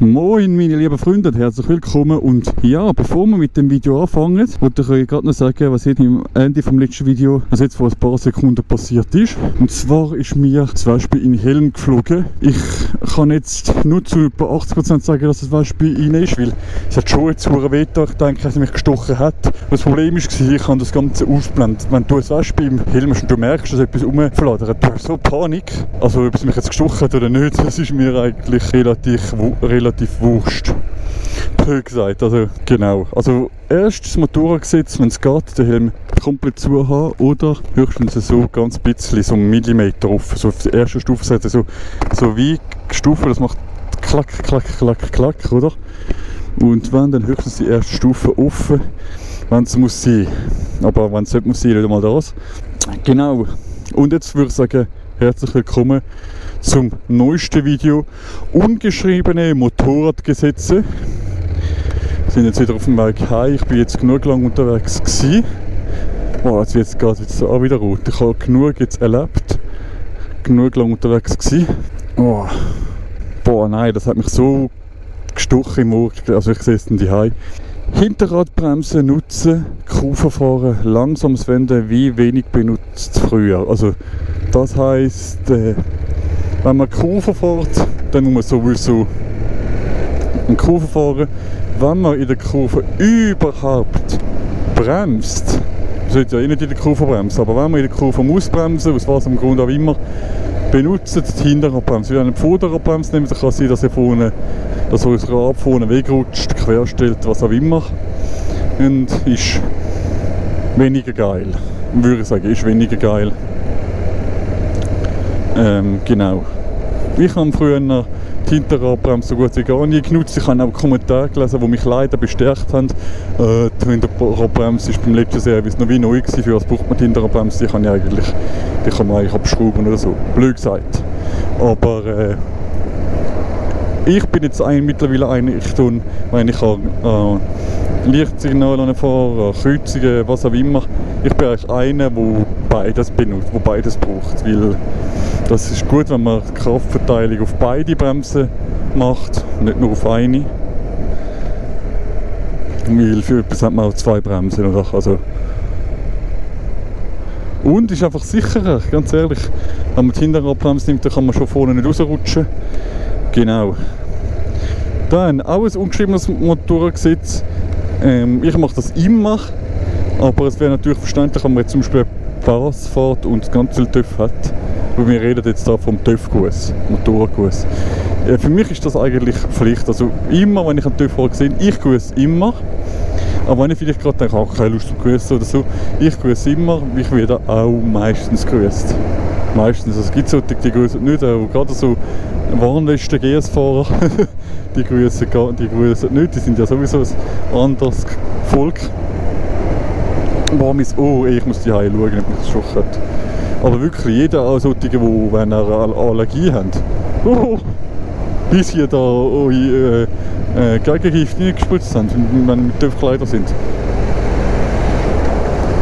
Moin meine lieben Freunde, herzlich willkommen. Und ja, bevor wir mit dem Video anfangen, wollte ich euch gerade noch sagen, was jetzt am Ende vom letzten Video, was jetzt vor ein paar Sekunden passiert ist. Und zwar ist mir das Wespe in den Helm geflogen. Ich kann jetzt nur zu etwa 80% sagen, dass das Wespe rein ist, weil es hat schon jetzt weh getan. Ich denke, dass er mich gestochen hat. Und das Problem war, ich kann das Ganze ausblenden. Wenn du ein Wespe im Helm hast und du merkst, dass etwas rumflattert, du hast so Panik. Also ob es mich jetzt gestochen hat oder nicht, das ist mir eigentlich relativ wurscht. Blöd gesagt, also genau. Also erst das Motorradgesetz, wenn es geht, den Helm komplett zu haben oder höchstens so ganz bisschen, so einen Millimeter offen. So auf der ersten Stufe sagt er so wie Stufe, das macht klack, klack, klack, klack, oder? Und wenn dann höchstens die erste Stufe offen, wenn es muss sein. Aber wenn es nicht muss sein, nicht einmal das. Genau. Und jetzt würde ich sagen, herzlich willkommen zum neuesten Video. Ungeschriebene Motorradgesetze. Wir sind jetzt wieder auf dem Weg heim. Ich bin jetzt genug lang unterwegs gewesen. Oh, jetzt geht es auch wieder rot. Ich habe genug jetzt erlebt. Genug lang unterwegs gewesen. Oh. Boah, nein, das hat mich so gestochen im Ohr. Also ich sehe es dann daheim. Hinterradbremse nutzen, Kurven fahren, langsames Wenden, wie wenig benutzt früher. Also das heisst, wenn man Kurven fährt, dann muss man sowieso eine Kurve fahren. Wenn man in der Kurve überhaupt bremst, man sollte ja nicht in der Kurve bremsen, aber wenn man in der Kurve muss bremsen, aus was im Grund auch immer, benutzt die Hinterradbremse. Wenn ihr eine Vorderradbremse nehmt, dann kann es sein, dass ihr vorne, dass euer Rad vorne wegrutscht, querstellt, was auch immer. Und ist weniger geil. Würde ich sagen, ist weniger geil. Genau. Ich habe früher die Hinterradbremse so gut wie gar nie genutzt. Ich habe auch Kommentare gelesen, die mich leider bestärkt haben. Die Hinterradbremse ist beim letzten Service noch wie neu gewesen. Für was braucht man die Hinterradbremse? Die kann man eigentlich abschrauben oder so. Blöd gesagt. Aber ich bin jetzt mittlerweile einer, wenn ich Lichtsignale fahre, Kreuzungen, was auch immer. Ich bin eigentlich einer, der beides benutzt, der beides braucht. Weil das ist gut, wenn man die Kraftverteilung auf beide Bremsen macht, nicht nur auf eine. Weil für etwas hat man auch zwei Bremsen, oder? Also und ist einfach sicherer, ganz ehrlich. Wenn man die Hinterradbremse nimmt, dann kann man schon vorne nicht rausrutschen. Genau. Dann auch ein ungeschriebenes Motorradgesetz. Ich mache das immer, aber es wäre natürlich verständlich, wenn man jetzt zum Beispiel Pass fährt und ganz viel TÜV hat. Weil wir reden jetzt da vom TÜV-Kurs, Motorradkurs. Für mich ist das eigentlich Pflicht. Also immer, wenn ich einen TÜV fahre, sehe ich grüße immer. Aber wenn ich vielleicht gerade denke, ich habe keine Lust zum Grüßen oder so, ich grüße immer, ich werde auch meistens grüßt. Meistens. Also es gibt solche, die grüßen nicht, auch gerade so Warnwesten GS-Fahrer, die grüßen nicht, die sind ja sowieso ein anderes Volk. Boah, mein Ohr, ich muss die Hause schauen, ob mich das geschossen hat. Aber wirklich, jeder, auch solche, die wenn er eine Allergie haben, bis hier da Gegengift reingespritzt haben, wenn wir mit TÜV-Kleider sind.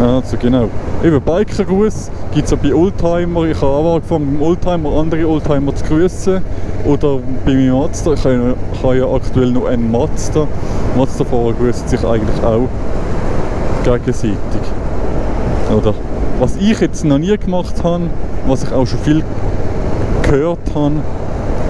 Also genau. Eben Biker-Gruß gibt es auch bei Oldtimer. Ich habe auch angefangen mit Oldtimer, andere Oldtimer zu grüßen. Oder bei meinem Mazda. Ich habe ja aktuell noch einen Mazda. Mazda-Fahrer grüßen sich eigentlich auch gegenseitig. Oder was ich jetzt noch nie gemacht habe, was ich auch schon viel gehört habe,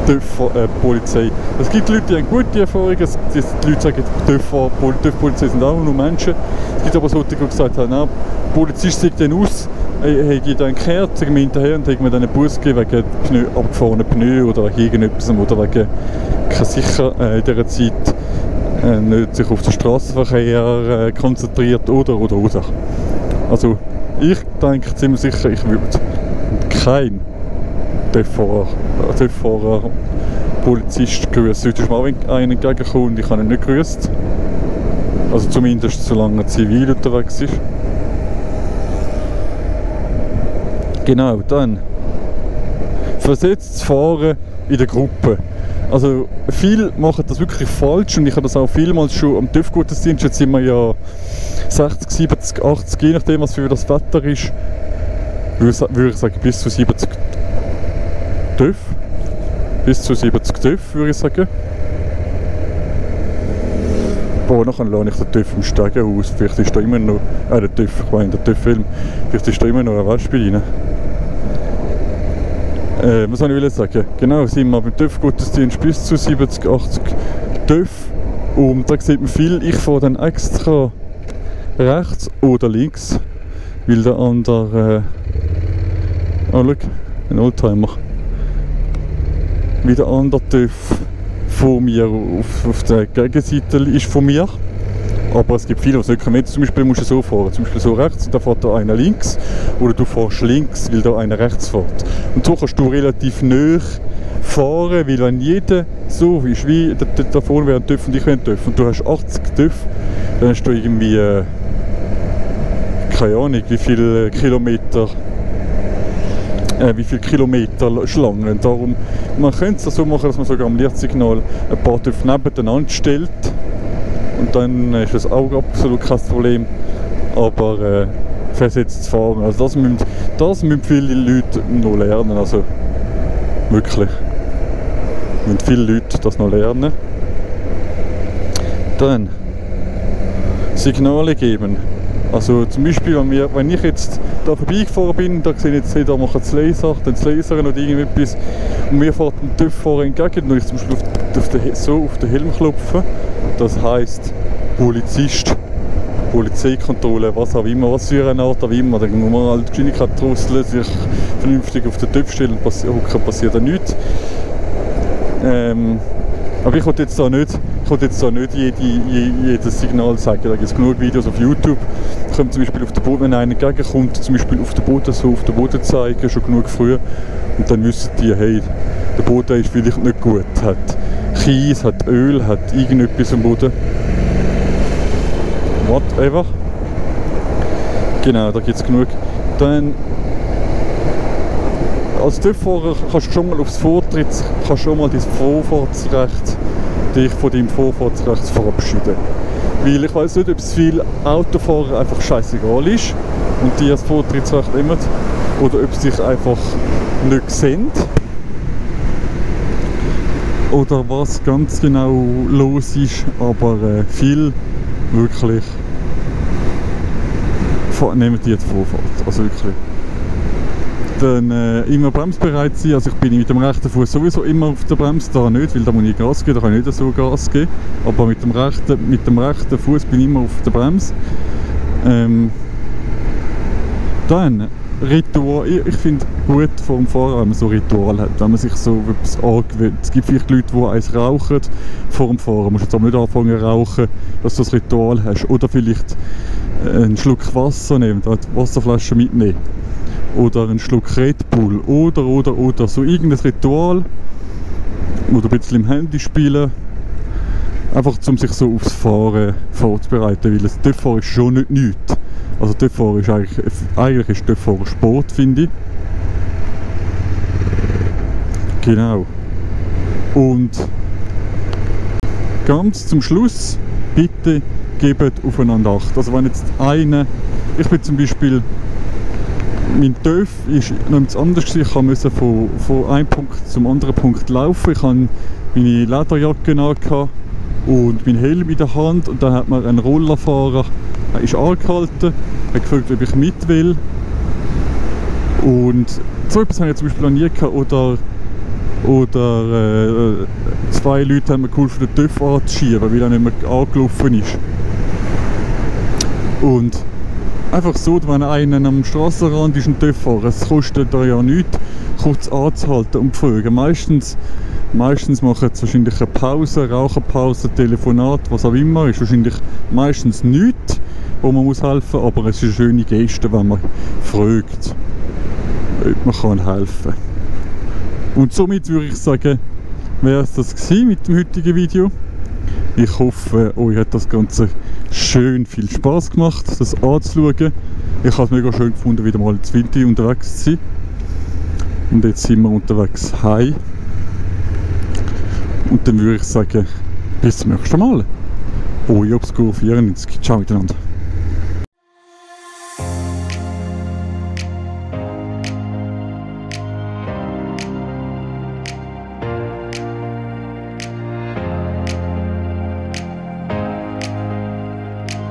TÜV-Polizei. Es gibt Leute, die haben gute Erfahrungen, die Leute sagen, TÜV-Polizei sind auch nur Menschen. Es gibt aber solche, die gesagt haben, der Polizist sieht dann aus, hätte dann gekehrt, sagen wir hinterher und hätte mir dann einen Bus gegeben wegen abgefahrenen Pneu oder irgendetwas oder wegen kein Sicher in dieser Zeit nicht sich auf den Straßenverkehr konzentriert oder. Also ich denke ziemlich sicher, ich würde kein TÜV-Fahrer, Polizist grüßen. Heute ist mir auch einer entgegengekommen und ich habe ihn nicht grüßt. Also zumindest solange er zivil unterwegs ist. Genau, dann versetztes Fahren in der Gruppe. Also viele machen das wirklich falsch und ich habe das auch vielmals schon am TÜV-Gottesdienst, jetzt sind wir ja 60, 70, 80, je nachdem was für das Wetter ist, würde ich sagen bis zu 70 TÜV. Bis zu 70 TÜV würde ich sagen. Boah, nachher lasse ich den TÜV im Stegen aus. Vielleicht ist da immer noch... der TÜV, ich meine, der TÜV-Film. Vielleicht ist da immer noch ein Waldspiel rein. Was soll ich sagen? Genau, sind wir beim TÜV-Gottesdienst bis zu 70, 80 TÜV. Und da sieht man viel. Ich fahre dann extra rechts oder links, weil der andere... schau, ein Oldtimer. Wie der andere TÜV von mir auf der Gegenseite ist von mir. Aber es gibt viele, die es nicht können. Zum Beispiel musst du so fahren, zum Beispiel so rechts, und dann fährt da einer links. Oder du fährst links, weil da einer rechts fährt. Und so kannst du relativ nahe fahren, weil wenn jeder so ist, wie da vorne wäre ein TÜV und ich wäre ein TÜV, und du hast 80 TÜV, dann hast du irgendwie, keine Ahnung, wie viele Kilometer Schlangen. Darum, man könnte es so machen, dass man sogar am Lichtsignal ein paar TÜV nebeneinander stellt. Und dann ist das auch absolut kein Problem. Aber versetzt zu fahren, also das müssen viele Leute noch lernen. Also wirklich. Müssen viele Leute das noch lernen. Dann Signale geben. Also zum Beispiel, wenn ich jetzt da vorbeigefahren bin, da sehe ich jetzt, da machen sie Laser, dann das Lasern oder irgendetwas, und mir fährt ein TÜV-Fahrer entgegen, und ich zum Beispiel auf den Helm klopfen. Das heisst Polizist, Polizeikontrolle, was auch immer, was für eine Art auch immer. Dann muss man halt die Geschwindigkeit drosseln, sich vernünftig auf den TÜV stellen und passiert dann nichts. Aber ich wollte jetzt da nicht jedes Signal sagen. Da gibt es genug Videos auf YouTube. Da kommt zum Beispiel auf den Boden, wenn einer entgegenkommt, zum Beispiel auf den Boden zeigen, schon genug früh. Und dann wissen die, hey, der Boden ist vielleicht nicht gut. Hat Kies, hat Öl, hat irgendetwas am Boden. Whatever. Genau, da gibt es genug. Dann als TÜV-Fahrer kannst du schon mal aufs dein Vorfahrtsrecht, dich von deinem Vorfahrtsrecht verabschieden. Weil ich weiss nicht, ob es vielen Autofahrern einfach scheißegal ist und die das Vortrittsrecht nehmen, oder ob sie sich einfach nicht sehen. Oder was ganz genau los ist, aber viel wirklich nehmen die jetzt Vorfahrt. Also wirklich. Dann immer bremsbereit sein. Also ich bin mit dem rechten Fuß sowieso immer auf der Bremse, da nicht, weil da muss ich Gas geben, da kann ich nicht so Gas geben. Aber mit dem rechten Fuß bin ich immer auf der Bremse. Dann Ritual. Ich finde gut vor dem Fahren, wenn man so Ritual hat, wenn man sich so etwas angewöhnt. Es gibt vielleicht Leute, die eins rauchen vor dem Fahren. Du musst jetzt aber nicht anfangen zu rauchen, dass du das Ritual hast. Oder vielleicht einen Schluck Wasser nehmen, eine Wasserflasche mitnehmen. Oder einen Schluck Red Bull. Oder so irgendein Ritual. Oder ein bisschen im Handy spielen. Einfach um sich so aufs Fahren vorzubereiten, weil das TÜV-Fahren ist schon nicht nichts. Also TÜV-Fahren ist eigentlich ist TÜV-Fahren Sport, finde ich. Genau. Und ganz zum Schluss, bitte gebt aufeinander Acht. Also wenn jetzt ich bin zum Beispiel, mein TÜV ist noch etwas anderes. Ich musste von einem Punkt zum anderen Punkt laufen. Ich hatte meine Lederjacke an und meinen Helm in der Hand, und dann hat mir ein Rollerfahrer ist angehalten, hat gefragt, ob ich mit will. Und so etwas habe ich zum Beispiel noch nie gehabt. Oder zwei Leute haben mir geholfen, den TÜV anzuschieben, weil er nicht mehr angelaufen ist. Und einfach so, wenn einer am Strassenrand ist, ein TÜV-Fahrer, es kostet da ja nichts, kurz anzuhalten und zu fragen. Meistens machen sie wahrscheinlich eine Pause, Raucherpause, Telefonat, was auch immer. Ist wahrscheinlich meistens nichts, wo man muss helfen muss, aber es ist eine schöne Geste, wenn man fragt, ob man helfen kann. Und somit würde ich sagen, wäre es das gewesen mit dem heutigen Video. Ich hoffe, euch hat das Ganze schön viel Spaß gemacht, das anzuschauen. Ich habe es mega schön gefunden, wieder mal in Winter unterwegs zu sein. Und jetzt sind wir unterwegs heim. Und dann würde ich sagen, bis zum nächsten Mal. Euer Obscuro 94. Ciao miteinander.